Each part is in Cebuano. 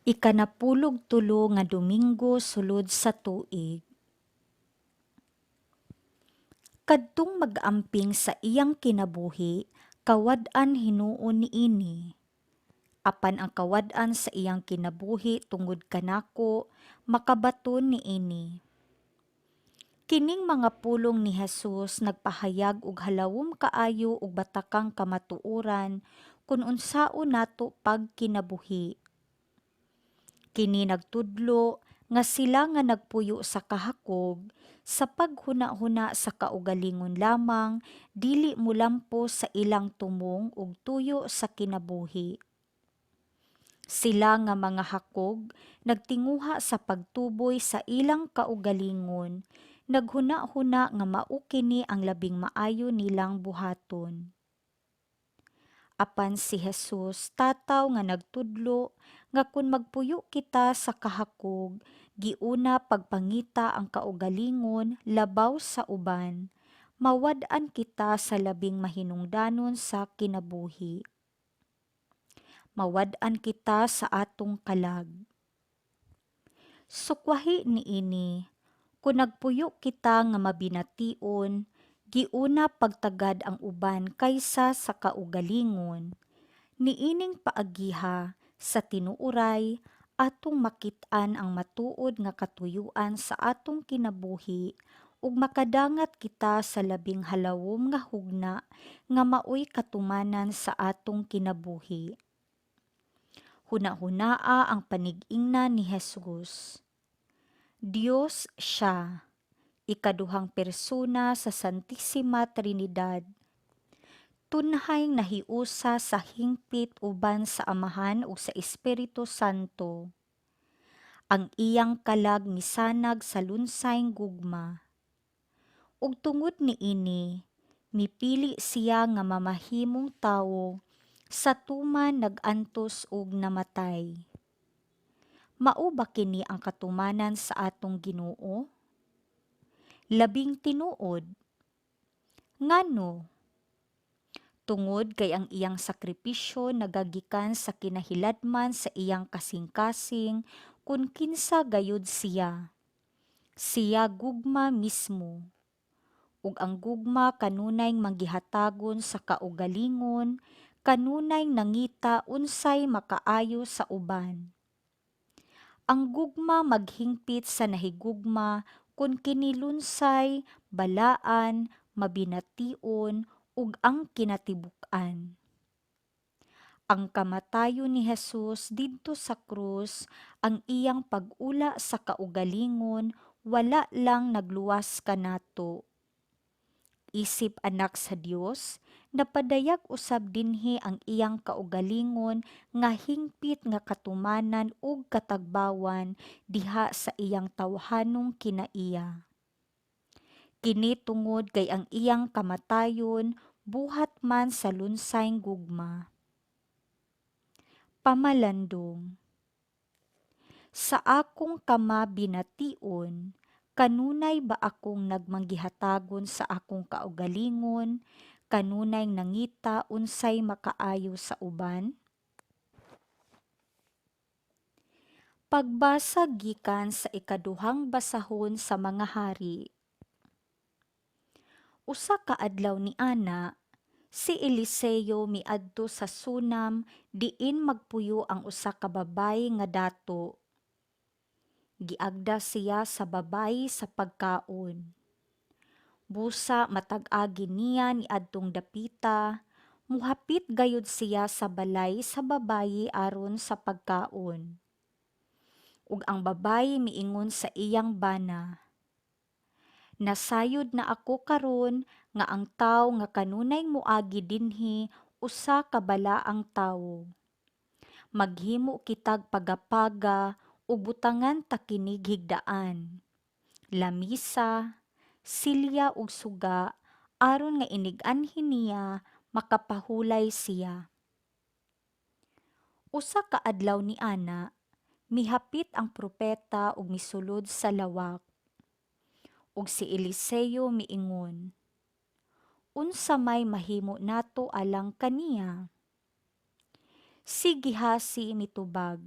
Ikanapulog tulo nga Domingo sulod sa tuig. Kadtong mag-amping sa iyang kinabuhi, kawad-an hinuon niini. Apan ang kawad-an sa iyang kinabuhi tungod kanako, makabaton niini. Kining mga pulong ni Jesus nagpahayag og halawom kaayo ug batakang kamatuoran kon unsaon nato pagkinabuhi. Kini nagtudlo nga sila nga nagpuyo sa kahakog, sa paghuna-huna sa kaugalingon lamang, dili molampos sa ilang tumong ug tuyo sa kinabuhi. Sila nga mga hakog nagtinguha sa pagtuboy sa ilang kaugalingon, naghuna-huna nga mao kini ang labing maayo nilang buhaton. Apan si Jesus tataw nga nagtudlo nga kon magpuyo kita sa kahakog, giuna pagpangita ang kaugalingon labaw sa uban, mawad-an kita sa labing mahinungdanon sa kinabuhi. Mawad-an kita sa atong kalag. Sukwahi niini, kon nagpuyo kita nga mabination, giuna pagtagad ang uban kaysa sa kaugalingon. Niining paagiha, sa tinuoray, atong makit-an ang matuod nga katuyuan sa atong kinabuhi ug makadangat kita sa labing halawom nga hugna nga maoy katumanan sa atong kinabuhi. Hunahunaa ang panig-ingna ni Jesus. Dios siya, ikaduhang persona sa Santisima Trinidad. Tunhay nahiusa sa hingpit uban sa Amahan ug sa Espiritu Santo. Ang iyang kalag misanag sa lunsayng gugma. Ug tungod niini, mipili siya nga mamahimong tawo sa tuman nag-antos ug namatay. Mao ba kini ang katumanan sa atong Ginoo? Labing tinuod. Ngano? Tungod kay ang iyang sakripisyo nagagikan sa kinahiladman sa iyang kasing-kasing kun kinsa gayud siya. Siya gugma mismo. Ug ang gugma kanunay manggihatagon sa kaugalingon, kanunay nangita unsay makaayo sa uban. Ang gugma maghingpit sa nahigugma kun kini lunsay, balaan, mabination ug ang kinatibuk-an. Ang kamatayon ni Jesus didto sa krus, ang iyang pag-ula sa kaugalingon, wala lang nagluwas kanato. Isip anak sa Dios, napadayag usab dinhi ang iyang kaugalingon nga hingpit nga katumanan ug katagbawan diha sa iyang tawhanong kinaiya. Kini tungod kay ang iyang kamatayon buhat man sa lunsayng gugma. Pamalandong. Sa akong kamabination, kanunay ba akong nagmanggihatagon sa akong kaugalingon, kanunay nangita unsay makaayo sa uban? Pagbasa gikan sa ikaduhang basahon sa mga hari. Usa ka adlaw niana, si Eliseo miadto sa Sunam diin magpuyo ang usa ka babayi nga dato. Giagda siya sa babayi sa pagkaon. Busa matag agi niya niadtong dapita, mohapit gayud siya sa balay sa babayi aron sa pagkaon. Ug ang babayi miingon sa iyang bana, "Nasayod na ako karon nga ang tawo nga kanunay moagi dinhi usa ka balaang tawo. Maghimo kitag pagapaga ug butangan ta kinig higdaan, lamisa, silya ug suga aron nga inig-anhi niya makapahulay siya." Usa ka adlaw niana, mihapit ang propeta ug misulod sa lawak. Ug si Eliseo miingon, "Unsa may mahimo nato alang kaniya?" Si Gehazi mitubag,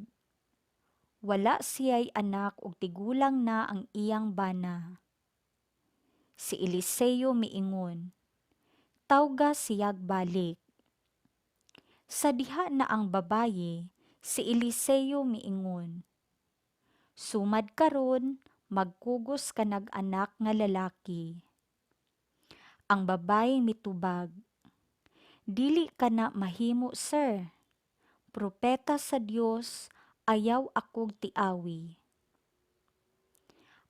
Wala siya'y anak ug tigulang na ang iyang bana. Si Eliseo miingon, "Tawga siyag balik." Sa diha na ang babaye, si Eliseo miingon, "Sumad karon magkugos ka nag anak nga lalaki." Ang babaye mitubag, "Dili kana mahimo, sir. Propeta sa Dios, ayaw akog tiawi."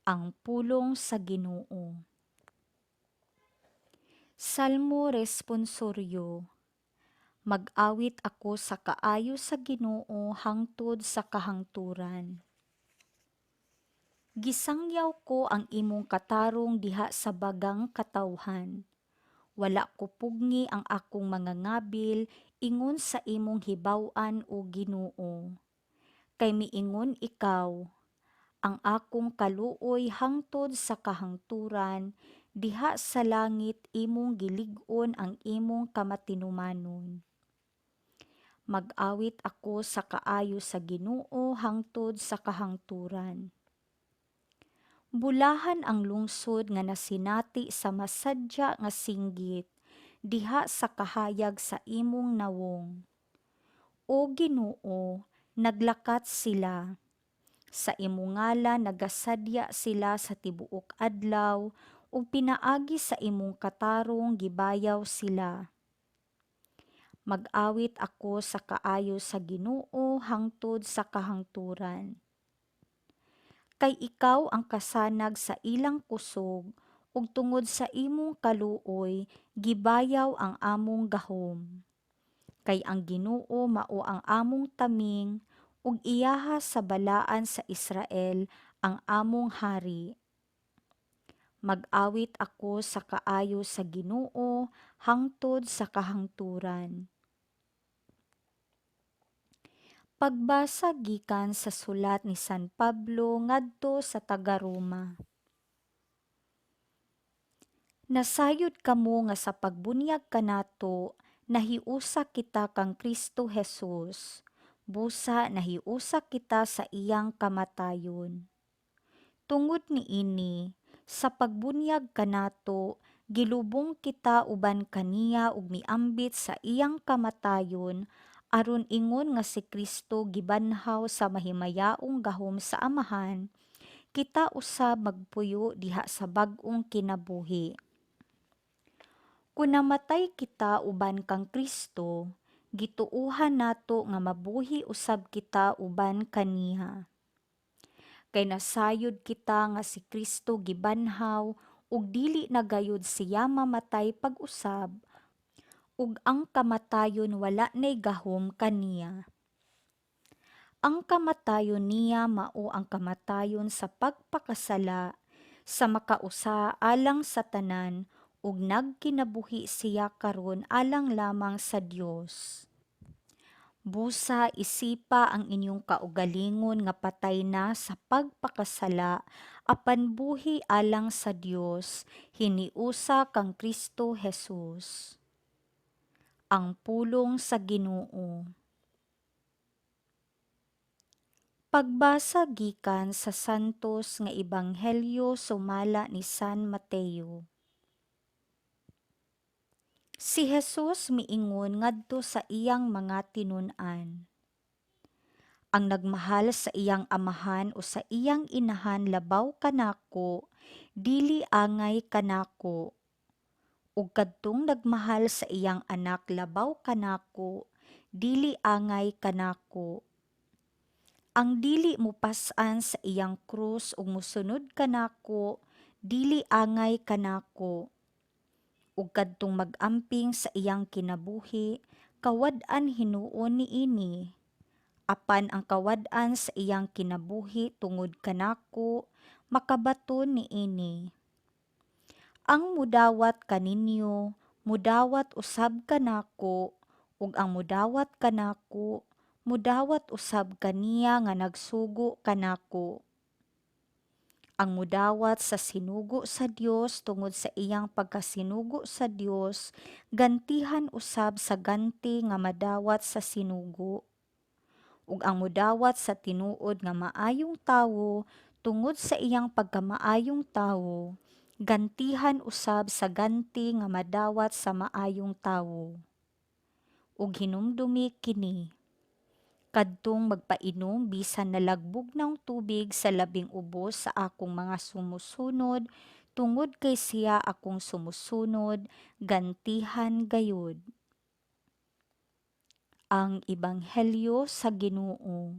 Ang pulong sa Ginoo. Salmo Responsoryo. Mag-awit ako sa kaayo sa Ginoo hangtod sa kahangturan. Gisangyaw ko ang imong katarong diha sa bagang katawhan. Wala ko pugngi ang akong mga ngabil ingon sa imong hibaw-an, o Ginoo. Kay miingon ikaw, "Ang akong kaluoy hangtod sa kahangturan, diha sa langit imong gilig-on ang imong kamatinumanon." Mag-awit ako sa kaayo sa Ginoo hangtod sa kahangturan. Bulahan ang lungsod nga nasinati sa masadya nga singgit diha sa kahayag sa imong nawong. O Ginoo, naglakat sila. Sa imong ngalan nagasadya sila sa tibuok adlaw ug pinaagi sa imong katarong gibayaw sila. Mag-awit ako sa kaayo sa Ginoo hangtod sa kahangturan. Kay ikaw ang kasanag sa ilang kusog ug tungod sa imong kaluoy gibayaw ang among gahom. Kay ang Ginoo mao ang among taming ug iyaha sa Balaan sa Israel ang among hari. Mag-awit ako sa kaayo sa Ginoo hangtod sa kahangturan. Pagbasa gikan sa sulat ni San Pablo ngadto sa taga-Roma. Nasayod kamo nga sa pagbunyag kanato nahiusa kita kang Kristo Jesus, busa nahiusa kita sa iyang kamatayon. Tungod niini, sa pagbunyag kanato gilubong kita uban kaniya ug miambit sa iyang kamatayon aron ingon nga si Kristo gibanhaw sa mahimayaong gahom sa Amahan, kita usab magpuyo diha sa bag-ong kinabuhi. Kun namatay kita uban kang Kristo, gituohan nato nga mabuhi usab kita uban kaniya. Kay nasayod kita nga si Kristo gibanhaw ug dili na gayud siya mamatay pag-usab, ug ang kamatayon wala nay gahom kaniya. Ang kamatayon niya mao ang kamatayon sa pagpakasala sa makausa alang sa tanan ug nagkinabuhi siya karon alang lamang sa Dios. Busa isipa ang inyong kaugalingon nga patay na sa pagpakasala apan buhi alang sa Dios hiniusa kang Kristo Jesus. Ang pulong sa Ginoo. Pagbasa gikan sa Santos nga Ebanghelyo sumala ni San Mateo. Si Jesus miingon ngadto sa iyang mga tinun-an, "Ang nagmahal sa iyang amahan o sa iyang inahan labaw kanako, dili angay kanako. Ug kadtong nagmahal sa iyang anak labaw kanako, dili angay kanako. Ang dili mopas-an sa iyang krus ug mosunod kanako, dili angay kanako. Ug kadtong mag-amping sa iyang kinabuhi, kawad-an hinuon niini. Apan ang kawad-an sa iyang kinabuhi tungod kanako, makabaton niini. Ang mudawat kaninyo, mudawat usab kanako, ug ang mudawat kanako, mudawat usab kaniya nga nagsugo kanako. Ang mudawat sa sinugo sa Dios tungod sa iyang pagkasinugo sa Dios, gantihan usab sa ganti nga madawat sa sinugo. Ug ang modawat sa tinuod nga maayong tawo tungod sa iyang pagkamaayong tawo, gantihan usab sa ganti nga madawat sa maayong tawo. Ug hinumdumi kini, kadtong magpainom bisan nalagbugnaw tubig sa labing ubos sa akong mga sumusunod tungod kay siya akong sumusunod, gantihan gayud. Ang Ebanghelyo sa Ginoo.